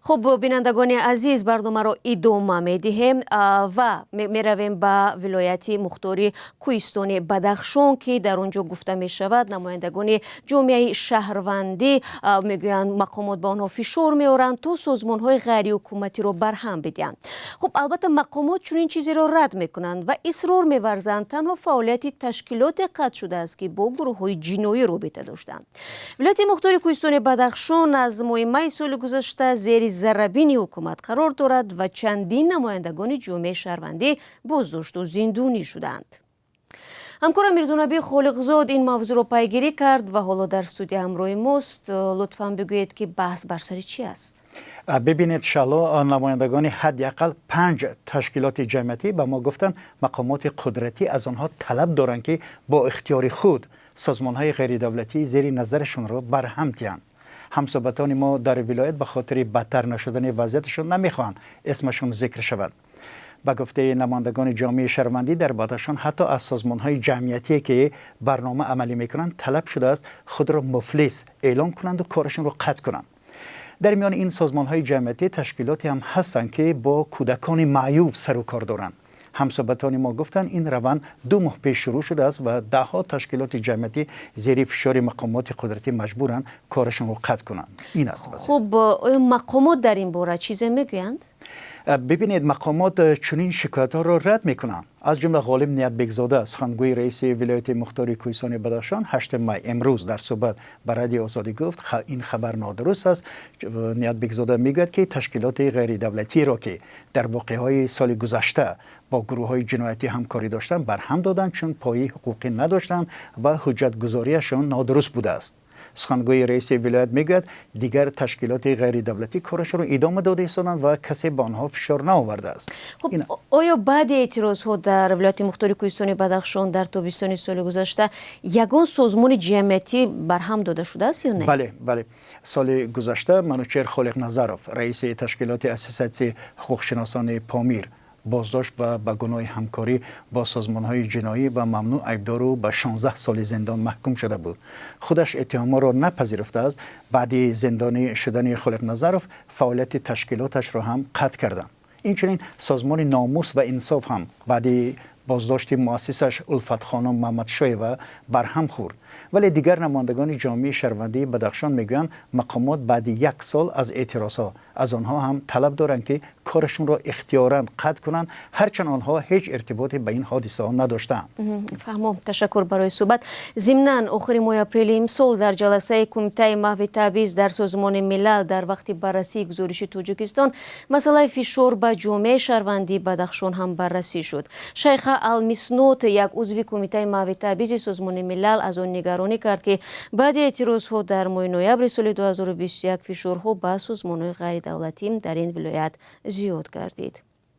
Хуб, бинандагони азиз, барномаро идома медиҳем ва меравем ба вилояти мухтори кӯҳистони Бадахшон, ки дар он ҷо гуфта мешавад, намояндагони ҷомеаи шаҳрвандӣ мегӯянд, мақомот ба онҳо фишор меоранд, то созмонҳои ғайриҳукуматиро барҳам бидиҳанд. Хуб, албатта, мақомот чунин чизеро рад мекунанд ва исрор меварзанд, танҳо фаъолияти ташкилоте қатъ шудааст, ки бо гурӯҳҳои ҷиноӣ робита доштанд. Вилояти мухтори кӯҳистони Бадахшон аз моҳи майи соли гузашта зери зарабини ҳукумат қарор дорад ва чандин намояндагони ҷомеаи шаҳрвандӣ боздошту зиндонӣ шуданд. Ҳамкорам Мирзонаби Холиқзод ин мавзӯъро пайгирӣ кард ва ҳоло дар студия ҳамроҳи мост. Лутфан бигӯед, ки баҳс бар сари чӣ аст? Бибинед, Шаҳло, намояндагони ҳадди ақал панҷ ташкилоти ҷамъиятӣ ба мо гуфтанд, мақомоти қудратӣ аз онҳо талаб доранд, ки бо ихтиёри худ созмонҳои ғайридавлатии зери назарашонро барҳам диҳанд. Ҳамсӯҳбатони мо дар вилоят ба хотири бадтар нашудани вазъияташон намехоҳанд исмашон зикр шавад. Ба гуфтаи намояндагони ҷомеаи шаҳрвандӣ дар Бадахшон, ҳатто аз созмонҳои ҷамъиятие, ки барнома амалӣ мекунанд, талаб шудааст худро муфлис эълон кунанду корашонро қатъ кунанд. Дар миёни ин созмонҳои ҷамъиятӣ ташкилоте ҳам ҳастанд, ки бо кӯдакони маъюб сару кор доранд. Ҳамсӯҳбатони мо гуфтанд, ин раванд 2 моҳ пеш шурӯъ шудааст ва даҳҳо ташкилоти ҷамъиятӣ зери фишори мақомоти қудратӣ маҷбуранд корашонро қатъ кунанд. Ин аст. Хуб, оё мақомот дар ин бора чизе мегӯянд? Бибинед, мақомот чунин шикоятҳоро рад мекунанд. Аз ҷумла Ғолиб Ниятбекзода, сухангӯи раиси вилояти мухтори кӯҳистони Бадахшон, 8 май, имрӯз, дар суҳбат ба Радиои Озодӣ гуфт, ин хабар нодуруст аст. Ниятбекзода мегӯяд, ки ташкилоти ғайридавлатиро, ки дар воқеаҳои соли гузашта бо гурӯҳҳои ҷиноятӣ ҳамкорӣ доштанд, барҳам доданд, чун пояи ҳуқуқӣ надоштанд ва ҳуҷҷатгузориашон нодуруст будааст. Сухангӯи раиси вилоят мегӯяд, дигар ташкилоти ғайридавлатӣ корашонро идома дода истоданд ва касе ба онҳо фишор наовардааст. Хуб, оё баъди эътирозҳо дар вилояти мухтори кӯҳистони Бадахшон дар тобистони соли гузашта ягон созмони ҷамъиятӣ барҳам дода шудааст ё не? Бале, соли гузашта Манучер Холиқназаров, раиси ташкилоти Ассотсиатсияи ҳуқуқшиносони Помир, боздошт ва ба гуноҳи ҳамкорӣ бо созмонҳои ҷиноӣ ва мамнӯъ айбдору ба 16 соли зиндон маҳкум шуда буд. Худаш иттиҳомҳоро напазируфтааст. Баъди зиндонӣ шудани Холиқназаров фаъолияти ташкилоташро ҳам қатъ карданд. Инчунин созмони «Номус ва инсоф» ҳам баъди боздошти муассисаш Улфатхонум Маҳмадшоева барҳам хӯрд. Вале дигар намояндагони ҷомеаи шаҳрвандии Бадахшон мегӯянд, мақомот баъди як сол аз эътирозҳо аз онҳо ҳам талаб доранд, ки корашонро ихтиёран қатъ кунанд, ҳарчанд онҳо ҳеҷ иртиботе ба ин ҳодисаҳо надоштаанд. Фаҳмом, ташаккур барои суҳбат. Зимнан, охири моҳи апрели имсол дар ҷаласаи Кумитаи маҳви табъиз дар Созмони Милал дар вақти баррасии гузориши Тоҷикистон масъалаи фишор ба ҷомеаи шаҳрвандии Бадахшон ҳам баррасӣ шуд. Шайха Алмиснот, як узви Кумитаи маҳви табъизи Созмони Милал, аз он нигаронӣ кард, ки баъди эътирозҳо дар моҳи ноябри соли 2021 фишорҳо ба созмонҳои ғайридавлатӣ дар ин вилоят зиёд гардид.